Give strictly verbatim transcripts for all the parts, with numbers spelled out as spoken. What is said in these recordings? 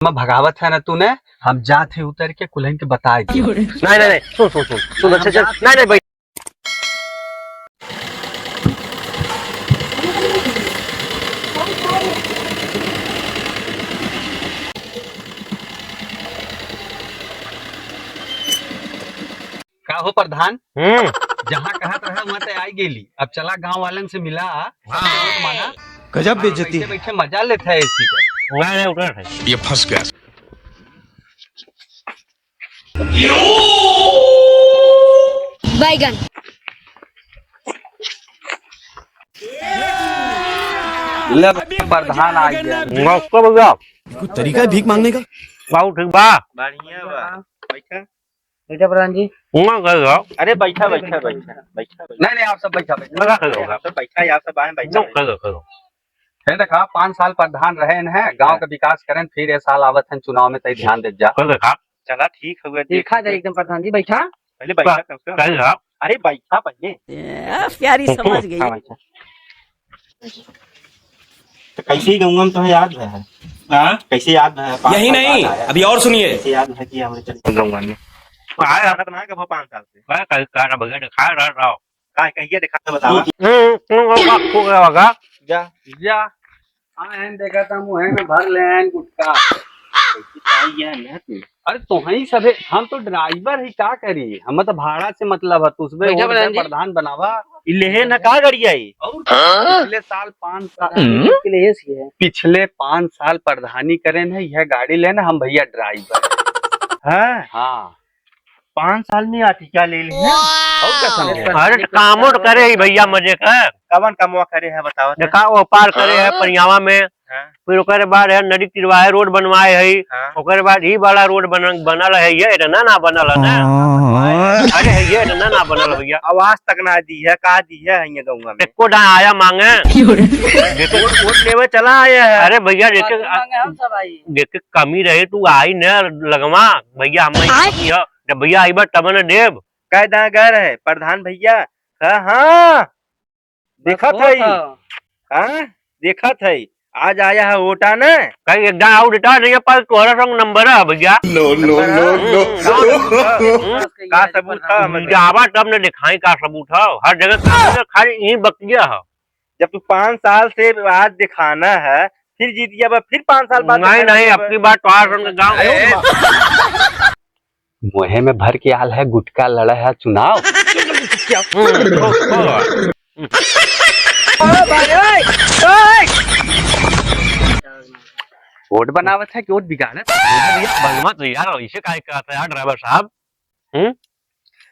मैं भगावत है ना तूने, हम जात है उतर के कुल्हन के बताए दिया। नहीं, नहीं, नहीं, सुन, सुन, सुन, सुन, हम अच्छे से, जात नहीं, नहीं, भाई। का हो प्रधान? हम्म। जहाँ कहत रहे, वहाँ ते आई गेली। अब चला गाँव वालन से मिला। हाँ। माना। गजब बेइज्जती बैठे है। बैठे मजा लेत है एसी का। नहीं, नहीं, उतर है। ये फंस गया। बैगन। ले, प्रधान आ गया। नमस्ते भैया। कोई तरीका है भीख मांगने का? बाबू ठीक बा? बढ़िया बा। बैठा। बैठा प्रधान जी। ना कर लो। अरे बैठा, बैठा, बैठा, बैठा, बैठा। नहीं, नहीं, आप सब बैठा, बैठा। ना कर लो। आप सब बैठा, आप सब आए, बैठा, ना बैठा। कर लो, कर लो। है देखा, पाँच साल प्रधान रहे हैं, गाँव का विकास करें, फिर ये साल आवत हैं चुनाव में, तई ध्यान दे जा। कर देखा। चला ठीक हुआ, देखा देख जाए एकदम प्रधान जी, बैठा। पहले बैठा का-, कम से कम। कर लो। अरे बैठा पहले। ए, प्यारी समझ गई। हाँ, बैठा। तो कैसे ही गौवा में तुम्हें याद है? हाँ? कैसे याद है? पाँच यही साल नहीं, बाद आया। अभी और सुनिए। कैसे याद है कि हमरे चले गौवा में? आया। खाना तो ना कबो पाँच साल से। मैं कल का ना बगैर खा रहा, रहा। का कहिए दिखा के बतावा। हम्म, तुम लोग का खो गया होगा। जा। जा। हाँ, हैं देखा था मुँह में भर ले हैं गुटखा। कैसे पाई है ना तू? अरे तो ही सभे, हम तो ड्राइवर ही, का करी? हम तो भाड़ा से मतलब है, तुझबे बैठा और प्रधान जी। प्रधान बनावा। ई लेहे न का गड़िया ई? और हाँ? पिछले साल पाँच साल हम्म? के लिए सी है। पिछले पाँच साल प्रधानी करे न, यह गाड़ी लेना हम भैया ड्राइवर। हाँ? हाँ। पाँच साल में आटिका ले ली है। और क्या समझे? अरे तो कामो तो करे ही भैया मजे का। कवन कमवा करे है बताओ तो? देखा, वो पार करे है हाँ। परियावा में। हाँ। फिर ओकरे बाद है नदी किरवाए रोड बनवाए है। हाँ। ओकरे बाद ही बड़ा रोड बनल, बनल है, ये इतना ना बनल है ना। हाँ। अरे है ये इतना ना बनल भैया। आवास तक ना दी है, का दी है, है ये गौवा में? एको ना आया मांगे। वोट, वोट लेवे चला आया है। अरे भैया देखे, मांगे हम सब आई। देखे कमी रहे तू आई न लगवा भैया, हम आए? कमी है। जब भैया आई बा तब न देब। कह दा गए रहे प्रधान भैया। हाँ, हाँ। देखत हई। हाँ, देखत हई। आज आया है वोटा न। कहीं एक दान और रिटायर नहीं है, पर तोहरा संग नंबर है भैया। No, no, no, no। का सबूत है? जावा तब न दिखाई का सबूत है। हर जगह का सबूत है, खाली यही बतिया है। जब तू पाँच साल से आज दिखाना है, फिर जीत गया, फिर पाँच साल बाद नहीं, दिखाना नहीं, है। अब की बार तोहरा संग गाँव ए, मुँहे में भर के आल है गुटखा, लड़ा है चुनाव। हम्म, ओ, ओ। वोट बनावत है कि वोट बिगाड़त? बनवा तो यार, ऐसे काहे कहत है यार ड्राइवर साहब? हम्म?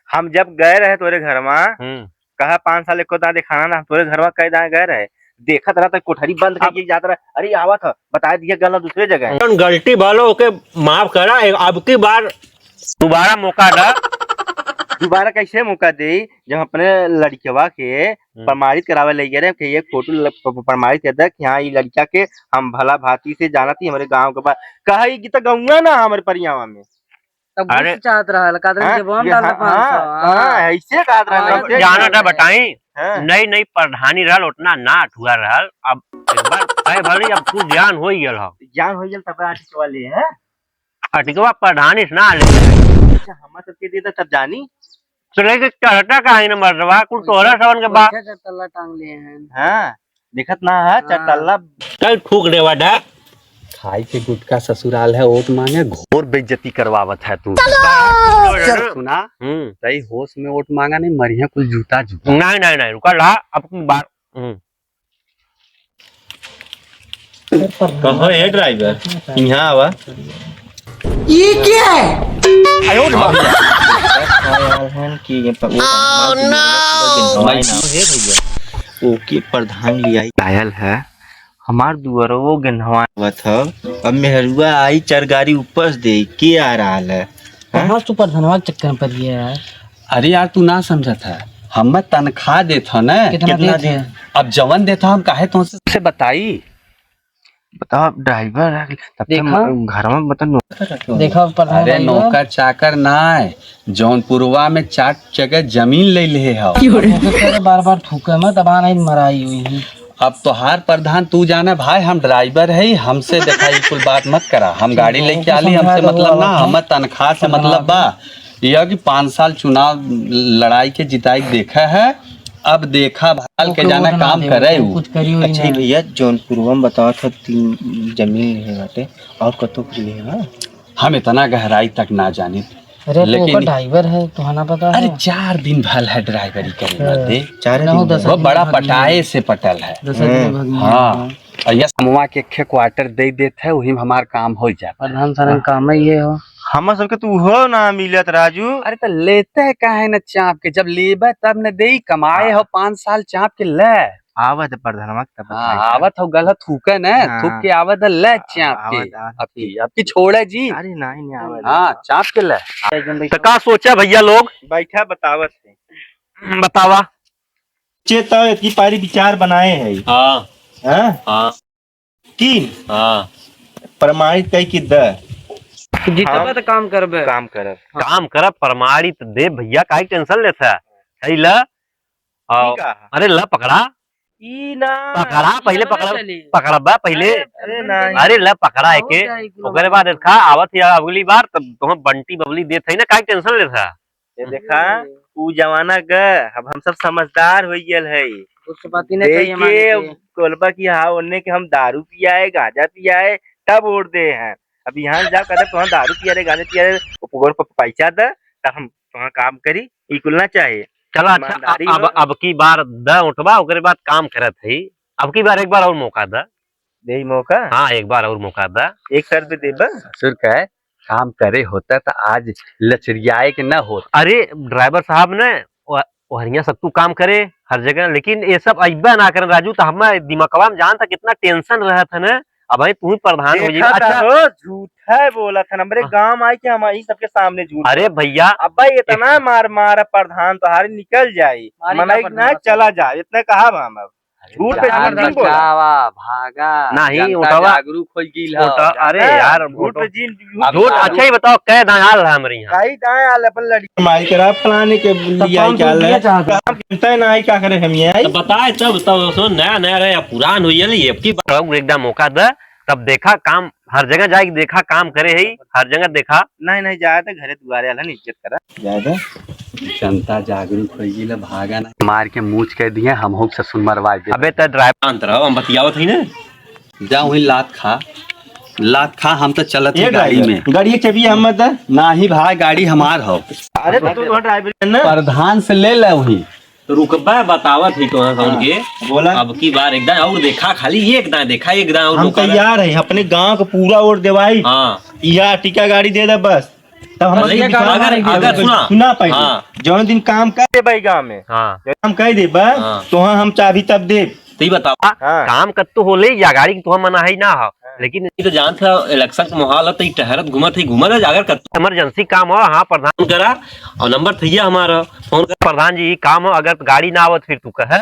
हम जब गए रहे तोरे घरवा, हम्म। कहा पाँच साल एको दाँय दिखाना ना, हम तोरे घरवा कई दाँय गए रहे, देखत रहा त कोठरी बंद अब करके जात रहा, अरे आवत ह, बताए दिया गलत दूसरे जगह है। जौन गलती भलो ओके माफ करा, ए-, अब की बार दोबारा मौका दा। दोबारा कैसे मौका दे, जब अपने लड़कवा के हम्म। प्रमाणित करावे ले गए रहे कि ये फोटो ल-, प-, प-, प्रमाणित कर दे कि हाँ, ये लड़का के हम भला भांति से जानत ही, हमरे गाँव के बा-, कहा, "ई त गौवा ना हमरे परियावा में।" तब अरे। गुस्सा चाहत रहल, कहत रहल, हाँ, "जब हम ये डाल हाँ, पाँच सौ, हाँ, हाँ।" हाँ, ऐसे कहत रहल, हाँ, ऐसे जानत है, कहत रहल। बताई, हाँ। नई, नई प्रधानी रहल, उतना ना अठुआ रहल। अब एक बार कहे भली, अब तू ज्ञान हो गयल हो। ज्ञान हो गयल, तब आटिकवा ले, हैं? आटिकवा प्रधानी से ना ले। अच्छा, हम सबके दे दे, तब जानी। तो लेके चढ़ता काहे न मर्दवा, कुल तोहरा सबन के बा। कैसे चढ़ता टांग लिए हैं? हाँ। देखत ना है, हाँ। चटल्ला। चल फूक देवा ढा। खाई के गुटखा ससुराल है, वोट मांगे, घोर बेइज्जती करवावत है तू। चलो। चल सुना, हम्म। सही होश में वोट मांगा नहीं, मरिया कुल जूता जूता। नहीं, नहीं, नहीं, रुका ला, अब की बार, हम्म। कहो ए ड्राइवर, यहाँ आवा। ये क्या है? आयो रे बाप। यार, हम की ये प-, वो Oh, no! भाई, हे भैया, ओके प्रधान लियाई आयल है, हमार दुआरवो गेंधवा आवत ह। अब मेहरुआ आई, चार गारी उपस दे, के आ रहल है? हाँ? कहाँ तू प्रधानवा के चक्कर में पड़ गया यार? अरे यार, तू ना समझत है, हम तनख्वाह देत ह ना। कितना कितना देत दे-, है? अब जवन देत ह, हम काहे तुमसे से बताई? बताओ, अब ड्राइवर आ गइल, तब तक देखा? म-, घर में बता नो-, देखा, प्रधान अरे, भाई हो। नौकर चाकर ना है, जौनपुरवा में चार जगह जमीन ले ले हो। क्यों रे? ओके, तेरे बार बार थूके मत, अब आना ही मराई हुई है। अब तोहार प्रधान तू जाने भाई, हम ड्राइवर है, हमसे देखा ई कुल बात मत करा। हम गाड़ी लेके आली, हमसे मतलब ना, हमें तनख्वाह से मतलब बा। यह कि पाँच साल चुनाव लड़ाई के जिताई के देखा है, अब देखा भाल के जाना काम करे उ। कुछ करियो ही अच्छा, ना। भैया, जौनपुरवा में बतावत ह, तीन जमीन है बाटे, और कतौ कुछ है? हम इतना गहराई तक ना जाने, अरे, तो लेकिन ओकर ड्राइवर है, तोहना पता अरे, है? चार दिन भल है ड्राइवरी करे हाँ। बाटे। चार दिन भल। वो बड़ा पटाए से पटल है। दस दिन भल। हाँ। और यस, हमवा के एक क्वार्टर दे देत है, वही में हमार काम हो जाता है। प्रधान साहब, काम ही ये हो। हमर सबके तो उहो ना मिलत, राजू। अरे, तो लेते काहे न चाप के? जब लेबे, तब न देई, कमाए हो पाँच साल चाप के, ले। आवत है प्रधानवा के, तब हाँ, बताई। आवत हो, गलत थूके न, हाँ। थूक के आवत है, ले आ-, चाप के। आवत, आवत। अब की, अब की छोड़े जी। अरे, नहीं, नहीं, आवत है। हाँ, चाप के ले। तो का सोचा भैया लोग? बैठा, बतावत है। बतावा। चे तो इतनी पारी विचार बनाए है। हाँ। हाँ? हाँ। तीन। हाँ। प्रमाणित कई कि द। जितबा हाँ। त काम करबे। काम करब। काम करब, प्रमाणित दे भैया, काहे टेंशन लेत है? सही ल। आओ। ठीक है। अरे ल पकड़ा। ई ना, पकड़ा, ई पहिले ना पकड़ा, चली। पकड़बा पहिले। अरे, अरे नहीं। अरे ल पकड़ा एके। ओकरे बाद देखा, आवत ही अगली बार, तब तुम बंटी बबली देत है ना, काहे टेंशन लेत है? ये देखा, हम्म। ऊ जमाना ग, अब हम सब समझदार हो गयल है। उस बात ही नहीं देख चाहिए के माने के। कोलबा की हाँ, ओन्ने के हम दारू पियाए, गांजा पियाए, तब वोट दे हैं। अब यहाँ से जाओ, कहते तुहां दारू पिया रहे, गांजा पिया रहे, ओकर प-, पैसा दे, तब हम तुहां काम करी, ई कुल ना चाहे। चला, अच्छा, ईमानदारी अब, हो। अब की बार द उठबा, ओकरे बाद काम करत है। अब की बार एक बार और मौका द। देई मौका? हाँ, एक बार और मौका दा। एक शर्त पे देबा? ससुर कहे, काम करे होता त आज लचरियाए के न होत। अरे, ड्राइवर साहब ने, ओ-, ओहरिया सब तू काम करे हर जगह, लेकिन ये सब अइबे ना करन राजू, त हमारे दिमागवा में जान था कितना टेंशन रहत है ना। अब भाई तू ही प्रधान हो जी। देखा था अच्छा। हो, झूठ है बोला था, हमरे हाँ। गांव आए के हम ही सबके सामने झूठ अरे बोला। भैया, अब भाई इतना एक मार मार प्रधान तोहार निकल जाई, मारी मनई का ना प्रधान? चला जा, इतना कहा हम अब। अरे झूठ पे जान झूठ नहीं बोला। बचावा, भागा। नहीं, जनता उठावा। जागरूक हो गई है। उठा-, अरे ना, यार, झूठ उठो। पे जिन, झूठ अब झूठ, साधु अच्छा ही बताओ, कै दाएं आल है हमरे यहाँ? कई दाएं आल अपन लड़ी। माई के रात फलाने के तो लिया कौन क्या सा ले? दिया चाहता? काम करता है ना, आई क्या करे हम ये आई? तो बताए तब, तब सुन, नया, नया रहे, अब पुरान हुई है, ये अब की बार एकदम मौका दे, तब देखा काम, हर जगह जाके देखा काम करे है, हर जगह देखा। नहीं, नहीं, जाए तो घरे दुआरे वाला इज्जत करा। जाए तो। जनता जागरूक हो गई ले, भागा ना। मार के मूछ कह दिए, हम हो ससुर मरवा दे। अबे त ड्राइवर शांत रहो, हम बतियावत ही ना। जा वहीं लात खा, लात खा, हम तो चलत ही गाड़ी में। गाड़ी के चाबी हम मत दे। नाही भाई, गाड़ी हमार हो। अरे तो तू ड्राइवर है ना? प्रधान से ले ले वहीं। तो रुकबा, बतावत ही तो कौन हाँ, के। बोला। अब की बार एक दाएं और देखा, खाली एक दाएं देखा, एक दाएं और हम मौका दे। तैयार है, अपने गांव को पूरा वोट देवाई। हाँ। या टिका गाड़ी दे दे बस। तब हम अरे, अगर, अगर सुना। सुना पहले। हाँ। जौन दिन काम कर देबा ई गाँव में, हाँ। जौन काम कर देबा, हाँ। तोहाँ हम चाबी तब देब। तो ई बतावा, हाँ। काम कत्तो होले या गाड़ी के तोहाँ मना है ना हो, हाँ। लेकिन ई तो जानत है, election के माहौल है, तो ई टहरत घूमत है, घूमत है, अगर कत्तो emergency काम हो, हाँ, प्रधान करा, और नंबर थैया हमारा, फोन कर, प्रधान जी, ई काम हो, अगर गाड़ी ना आवत, फिर तू कहे,